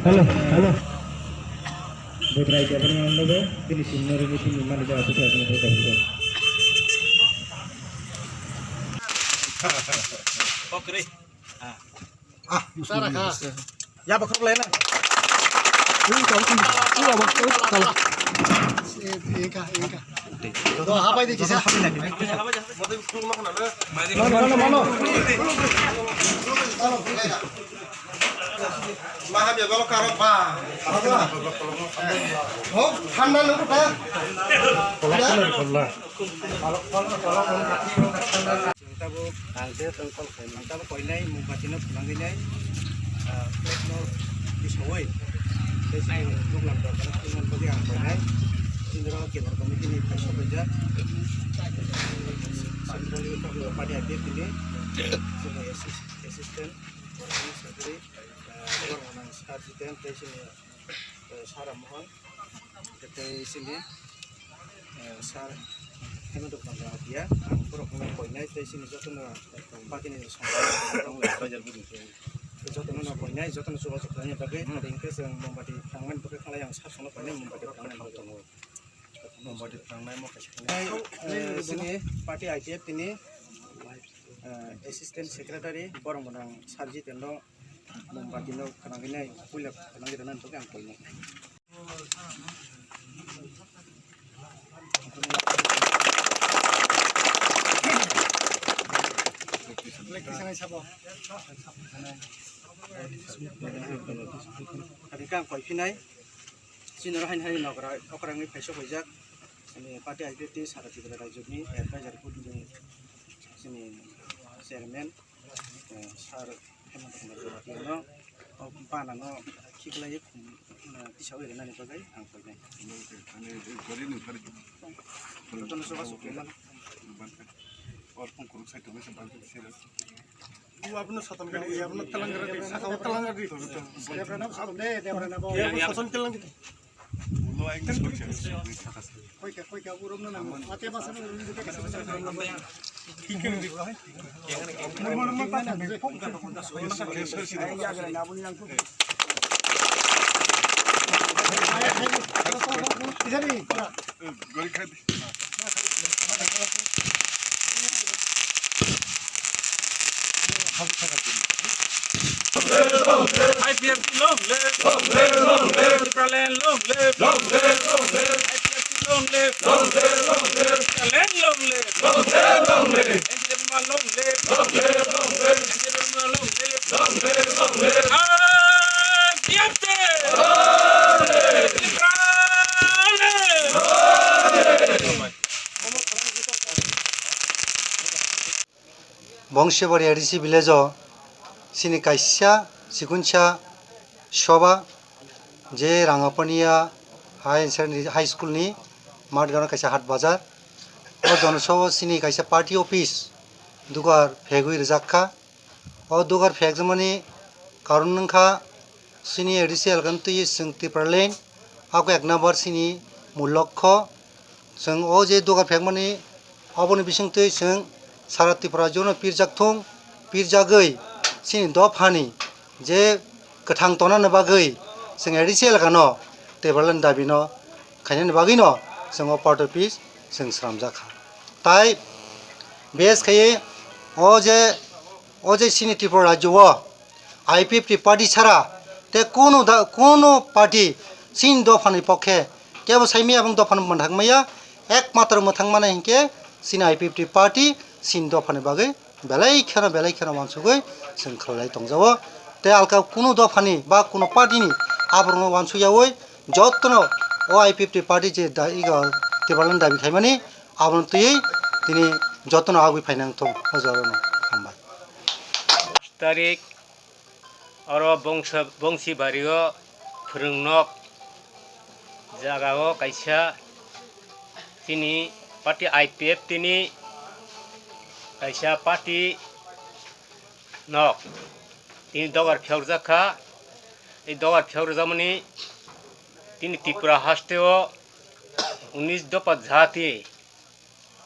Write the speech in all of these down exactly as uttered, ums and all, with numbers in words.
Hello, hello. Bebrai Debra Nando bo, tini sini nori meeting ni manager office ni bebrai. Okre. Ah, Sara kha. Ya, bakhok lai na. Ini kau sini. Iya, bakhok kau. Eka, eka. Do habai de kisa. Mano, mano, mano. Maha bia balo karo ba. Ho, thanda nungkha. Kola, kola, kola. Chwng tabuk ang tei tongthok khaimani tabuk koinai Mumbati no phunangwi nai, ah, flag no tisawui tei chini program rok no phunukna bagwi ang koinai. Chini oro kendra committee ni kaisa kaijak. Party I P F T ni chini assist-, assistant, borok ni secretary, ah, borok ni sir Jiten tei chini eh, Sara Mohan, tei chini, eh, Sir Hemant Kumar Jamatia, ang borok no koinai tei chini jotono party ni song jotono no koinai, jotono chubachu khlaina bagwi, tei hwnkhe chwng Mombati thangmani bagwi khanglai ang sir songno koinai Mombati thangmani bagwi. Mombati thangnai mo kaisa khe. Eh, chini party I P F T ni, eh, assistant secretary borok gwnang Sir Jiten no Mombati no khwnangwi nai, puila khwnangwi rwna hwnkhe ang koinai. Hwnkhe ang koiphinai, chini oro haini haini nokra okrangwi phaisok hoijak, chini party I P F T Sara Tripura Rajyoni advisor board ni chini chairman. Eh, Sir Hemant Kumar Jamatia no, o bana no khiklai khum, eh, tisawi rwnani bagwi ang koinai. Jotono chubachu khaimani. Abono satan gari, abono talang gari, saka o talang gari. Debra na sabo de, debra na bo. Abono satan talang gari. I P F T long live! Long live, long live! Tipraland long live! Long live, long live! I P F T long live! Long live, long live! Tipraland long live! Long live, long live! N C P long live! Long live, long live! N C P long live! Long live, long live! I P F T! Long live! Tipraland! Long live! Bongsibari A D C village o chini kaisa sikunsa soba je Rangapania High Secondary, High School ni matgano kaisa hat bazar. O jonosoba o chini kaisa party office dugar phegwi rijak kha. O dugar phegjakmani karon wngkha chini A D C elkani twi chwng Tipraland, ako ek number chini mul lokho. Chwng o je dugar phegmani, oboni bisingtwi chwng sara Tripura jono pirjak thung, pirjagwi chini dophani je kwthang tonani bagwi chwng A D C elkano Tipraland dabino khainani bagwino chwng o party office chwng swnamjak kha. Tai bes khaiwi o je, o je chini Tripura rajyo o I P F T party chara tei kunu da, kunu party chini dophani pokhe kebo saimaya, aboni dophano mwthangmaya, ekmatro mwthangmani hinkhe chini I P F T party chini dophani bagwi belai kheno, belai kheno wansugwi chwng khlai tongjago. Tei alka kunu dophani ba kunu party ni aborokno wansukyaui jotono o I P F T party je da, igo Tipraland dabi khaimani, abono twiwi tini jotono agwi phainang thung o jorano. Hambai. Tarik oro Bongsa-, Bongsibario phwrwng nok jagao kaisa chini party I P F T ni kaisa party nok tini dogar phiyokjak kha. I dogar phiyokjakmani tini Tripura haste o unis dopa jati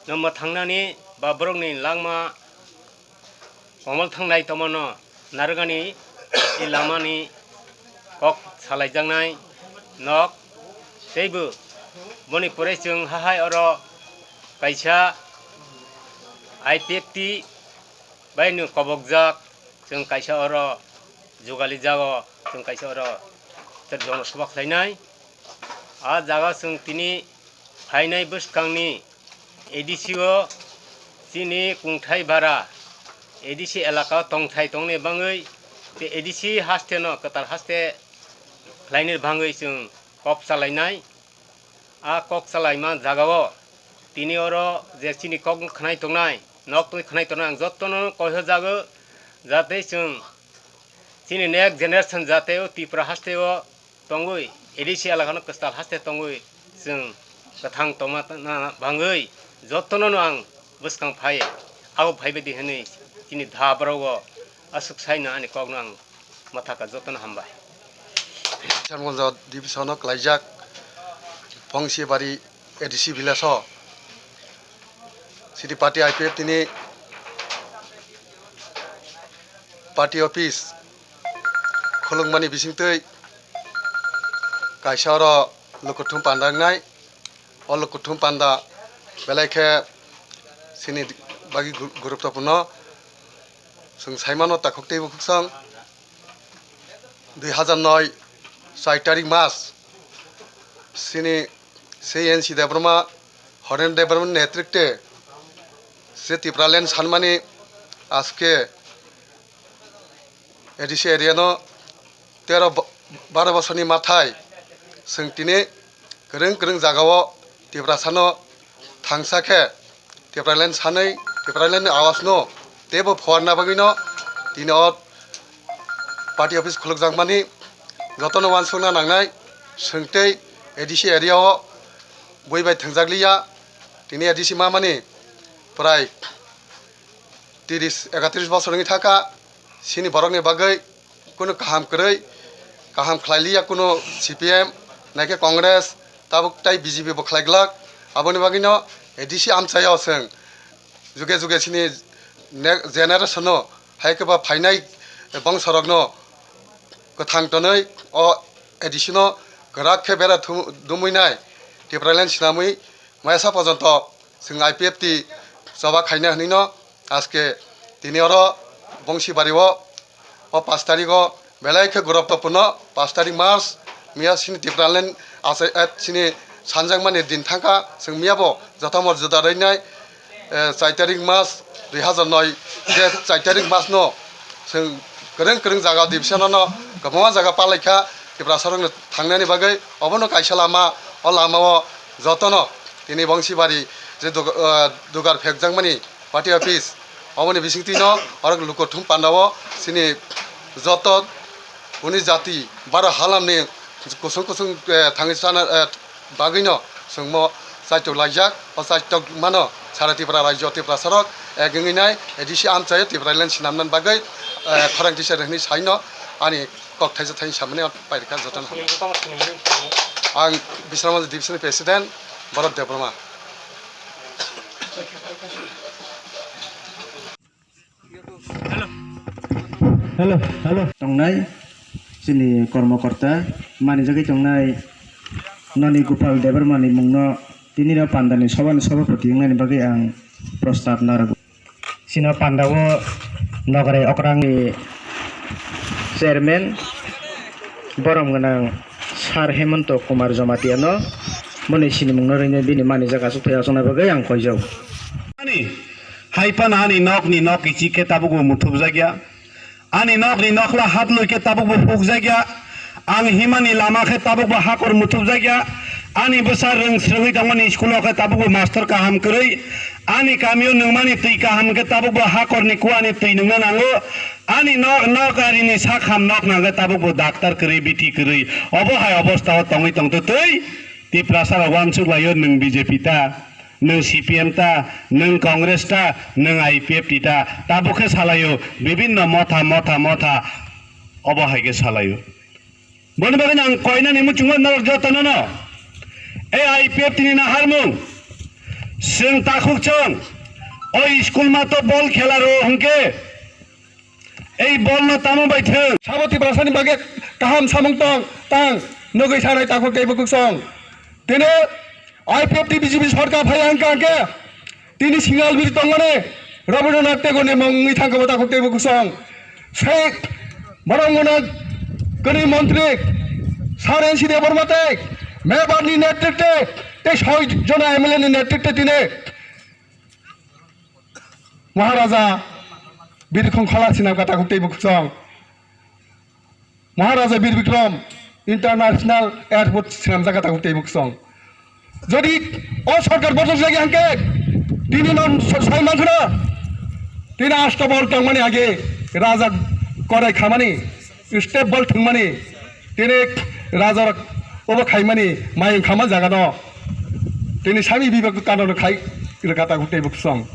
no mwthangnani ba borokni langma komal thangnai tongmano narwknani, i lamani kok Salaijaknai nok, teibo boni pore chwng hahai oro kaisa I P F T bai no kobokjak, chwng kaisa oro jugali jago, chwng kaisa oro ter jono soba khlainai. A jaga chwng tini phainai bwskangni A D C o chini kungthai bara A D C elaka o tongthai tongni bangwi tei A D C haste no kwtal haste khlaini bangwi chwng kok chalainai. A kok chalaima jagao tini oro je chini kok khnai tongnai, nok twi khnai tongnai, ang jotono koihojago, jate chwng chini next generation jate o Tripura haste o tongwi, A D C elakano kwtal haste tongwi chwng kwthang tongma na bangwi jotono no ang bwskang phai, abo phaibaidi hwnwi chini dha borok o aswk saino ani kokno ang mathaka jotono hambai. Kisangonjo division o klaijak Bongsibari A D C village o city party I P F T ni party office khulukmani bisingtwi kaisa oro lukuthum panda wngnai. O lukuthum panda belai khe chini bagwi gu-, guruttopurno. Chwng saimano takhuk tei bukhuksong dui hazar noi char tarik mas chini C N C Debbarma, Horen Debbarma netrikte se Tipraland sanmani aske A D C area no tero bo-, baro bosorni mathai chwng tini kwrwng kwrwng jagao Tiprasano thangsa khe Tipraland sanwi Tipraland ni awas no teibo phuarna bagwi no tini o party office khulukjakmani jotono uansukna nangnai. Chwng tei A D C area o bui bai thwngjakliya, tini A D C mamani prai tiris ekatris bosor wngwi thaka, chini borokni bagwi kunu kaham kwrwi, kaham khlailiya kunu C P M, naikhe Congress, tabuk tai B J P bo khlaiglak. Aboni bagwino A D C amchaio chwng juge juge chini ne-, generation no hai khe ba phainai bongsorokno kwthang tonwi o A D C no kwrak khe bera thum-, dumwi nai Tipraland sinamwi maya sa pojonto chwng I P F T choba khaina hwnwi no aske tini oro Bongsibari o, o pash tarik o belai khe guruttopurno, pash tarik March, miya chini Tipraland achai, eh, chini sanjakmani din thangkha, chwng miya bo joto morjoda rwinai, eh, char tarik March dui hazar noi, je char tarik March no chwng kwrwng kwrwng jaga division no kwbangma jaga palaikha, Tiprasarokno thangnani bagwi obono kaisa lama, o lama o jotono tini Bongsibari je dug-, eh, dugar phekjakmani party office, oboni bisingtwino oro lukuthum pandao chini joto uni jati baro halamni kusung kusung, eh, thangwi chana, eh, bagwino chwngmo chaitok laijak. O chaitok mano sara Tripura rajyo Tiprasarok ek wngwi nai A D C amchaio Tipraland sinamnani bagwi, eh, khorang tisa rwhwnwi saino ani kok thaisa thaini samani pairikha jotono. Ang Bisramganj division ni president Bharat Debbarma. Hello, hello. Tongnai chini kormokorta manijagwi tongnai noni Gopal Debbarma ni mungno tini no pandani sobani sobapoti wngnani bagwi ang prostab narwgo. Chini pandao Nograi okrangni chairman borom gwnang Sir Hemonto Kumar Jamatia no boni sinimung no rwngwi bini manijak achuk thai achuknai bagwi ang koijak. Ani hai phano ani nokni nok kichik khe tabukbo muthubjakya. Ani nokni nokla hatlwi khe tabukbo hukjakya. Ang himani lama khe tabukbo hakor muthubjakya. Ani bwsa rwng srwngwi tongmani school o khe tabukbo master kaham kwrwi. Ani kamio nungmani twi kaham khe tabukbo hakorni kuani twi nungna nango. Ani nok, nok arini sak ham nok nangkhe tabukbo daktar kwrwi, bithi kwrwi. Obo hai obostha o tongwi tongtwtwi Tiprasa rok uansuk laio nwng B J P ta. Nwng C P M ta, nwng Congress ta, nwng I P F T ta, tabuk khe salaio, bibinno motha, motha, motha, obo hai khe salaio. Boni bagwi ang koinani muchungo norok jotono no, e I P F T ni naharmung, chwng takhuk chwng, o school ma to bol khela rw hwnkhe, ei bol no tamo bai thwng. Sabo Tiprasani bagwi Kaham samung tong tang nugwi sanai takhuk tei bukhuk song. Tini I P F T B J P sorkar phai hangka hangke tini singal biri tongmani Rabindranath Tagore ni mung wngwi thangkha bo takhuk tei bukhuk song. Sei borok mwnang kwrwi montri Sir N C Debbarma tei Mebar ni netritwe tei soi jona M L A ni netritwe tini Maharaja Birkhong Khola sinamkha takhuk tei bukhuk song. Maharaja Bir Bikram International Airport sinamjak takhuk tei bukhuk song. Jodi o sorkar bodol jagi hangke tini non soi mankhana tini astobol tongmani age raja korai khamani step bol thwngmani tini raja obo khaimani mayung khama jaga no tini sami bibak kano khai rwkha takhuk tei bukhuk song.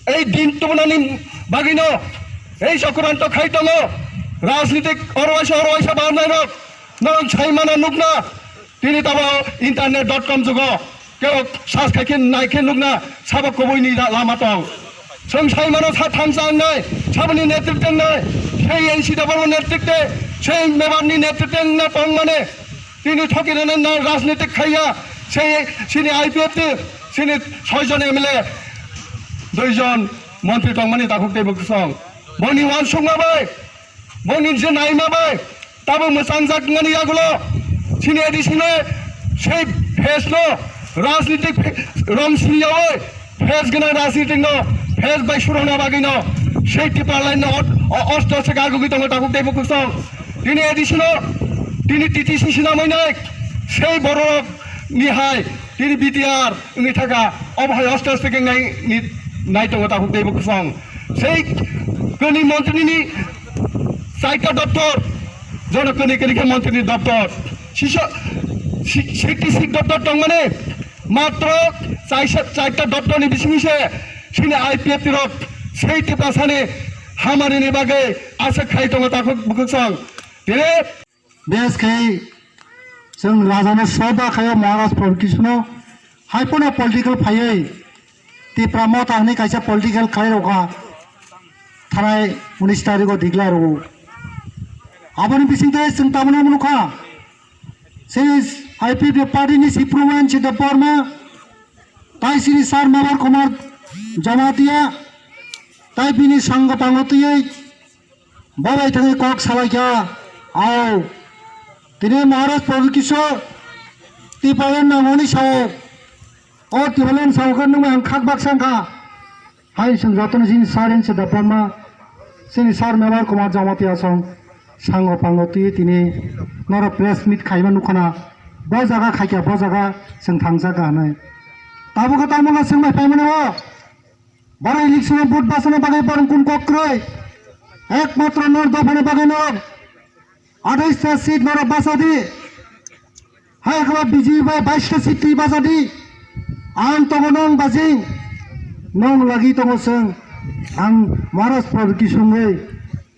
Ei din tubunani bagwino ei chokranto khai tongo. Rajnitik oro waisa oro waisa barnai rok nang sai mana nukna. Tini tabo internet dot com jugo kebo search khai khe nai khe nukna sabo kubui ni lama tong. Chwng sai mano sa thangsa wngnai saboni netritwe wngnai sei N C Debbarma netritwe sei Mebar ni netritwe wngna tong mane. Tini thoki rwna na rajnitik khaiya sei sini I P F T sini soi jon M L A dui jon montri tongmani takhuk tei bukhuk song. Boni wansukma bai boni je naima bai tabo mwchangjak wngmani yagulo sini A D C no sei phesno rajnitik rong siniyawi phej gwnang rajnitik no phej bai surokna bagwi no sei Tipraland no ot-, o-, osto se gagwi tongo takhuk tei bukhuk song. Tini A D C no tini T T C sinamwi nai sei borok ni hai tini B T R wngwi thaka obo hai osto se nai ni nai tongo takhuk tei bukhuk song. Sei kani montri ni chaita doptor jono kani kani khe montri ni doptor sisa si-, sixty six doptor tongmani. Matro chaisa, chaita doptor ni bising se sini I P F T rok sei Tiprasani hamari ni bagwi aswk khai tongo takhuk bukhuk song. Tini bes khai chwng raja no soda khayo Maharaj Pradyut Kishore no hai pono political phaiwi Tipra Motha hwnwi kaisa political khlai rokha thanai unis tarikh o declare rwo. Aboni bising tei chwng tabuk nukha. Sini I P F T party ni C P M N C Debbarma, tai sini Sir Mebar Kumar Jamatia, tai bini sangha pango twiwi babai thangwi kok salaikha. Ao tini Maharaj Pradyut Kishore Tipraland nangmani sao, o Tipraland sao khe nungmai ang khak baksa wngkha. Hai chwng jotono chini Sir N C Debbarma, chini Sir Mebar Kumar Jamatia song sango pango twi tini noro press meet khaima nukhana, bo jaga khaikha, bo jaga chwng thangjakha hinwi. Tabukhe tamo khe chwng bai paimani o, boro election o vote basana bagwi borok kun kok kwrwi, ekmatro nor dophani bagwi no. Athais ta seat norok basa di. Hai khe B J P bai bais ta seat twi basa di. Ang tongo nong bajing. Nong lagi tongo chwng. Ang Maharaj Pradyut Kishore wngwi.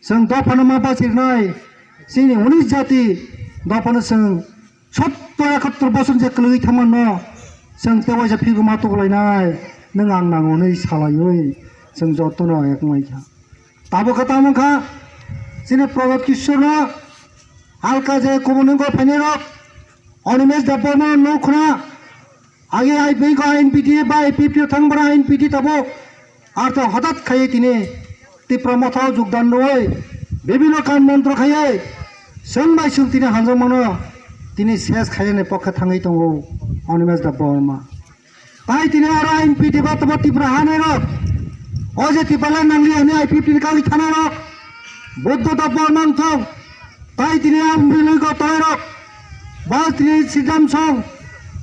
Chwng dophano ma bachirnai. Chini unis jati dophano chwng sottor ekattor bosor je kwlwngwi thangmano. Chwng tei waisa phigwi ma tuklainai. Nwng ang nango hwnwi salaiwi. Chwng jotono ek wngkha. Tabuk khe tamo wngkha, chini Pradyut Kishore no halka je kubuni wngkha phainai rok, Animesh Debbarma no khna, age I P F T ko I N P T ba I P F T thang bara I N P T tabuk, ar to hothat khaiwi tini Tipra Motha o jogdan rwwi bibhinno kam montro khaiwi chwng bai chwng tini hamjakmano tini ses khainani pokhe thangwi tongo Animesh Debbarma. Tai tini oro I N P T ba tamo Tipra hanai rok. O je Tipra nangli hani I P T ni kali thana rok. Buddho da bor mang thong. Tai tini am bini ko tai rok. Ba tini sidam song.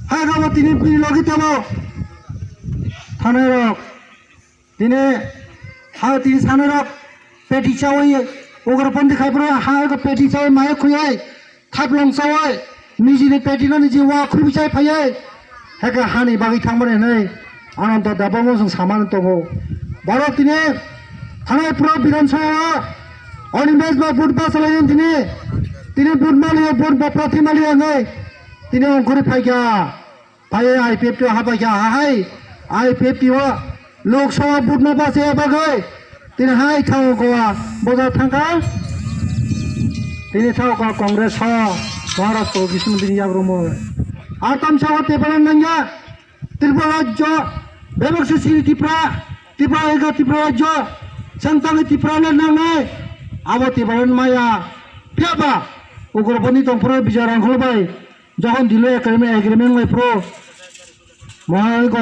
Hai rok tini bini logi tamo. Thanai rok. Tini ha tini sanai rok. Peti chawi. Ugrapondi khai bro ha ko peti chawi maya khuyai. Thaplong chawai, nijini peti no niji wa khurbichai phaiwi, heke hani bagwi thangmani hinwi Ananta Debbarma chwng samani tongo. Borok tini thanai pro Bidhan Sabha o Animesh ba vote ba salaini tini, tini vote maliya, vote ba prathi maliya hinwi tini ongkhorwi phaikha. Phai I P F T o habaikha, ahai I P F T o Lok Sabha vote no bachaya bagwi tini hai thango Goa boja thangkha. Tini sao ka Congress ho Maharashtra Krishna Bini Yagrumoi. Atam sao Tipraland nangya. Tripura Rajya, bebak se sini Tripura, Tripura ega Tripura Rajya, sangtang Tipraland nangnai. Abo Tipraland maya. Piaba, Ugrabani tongpura Bijarang Holobai. Jokhon dilo agreement, agreement lai pro. Mohai go.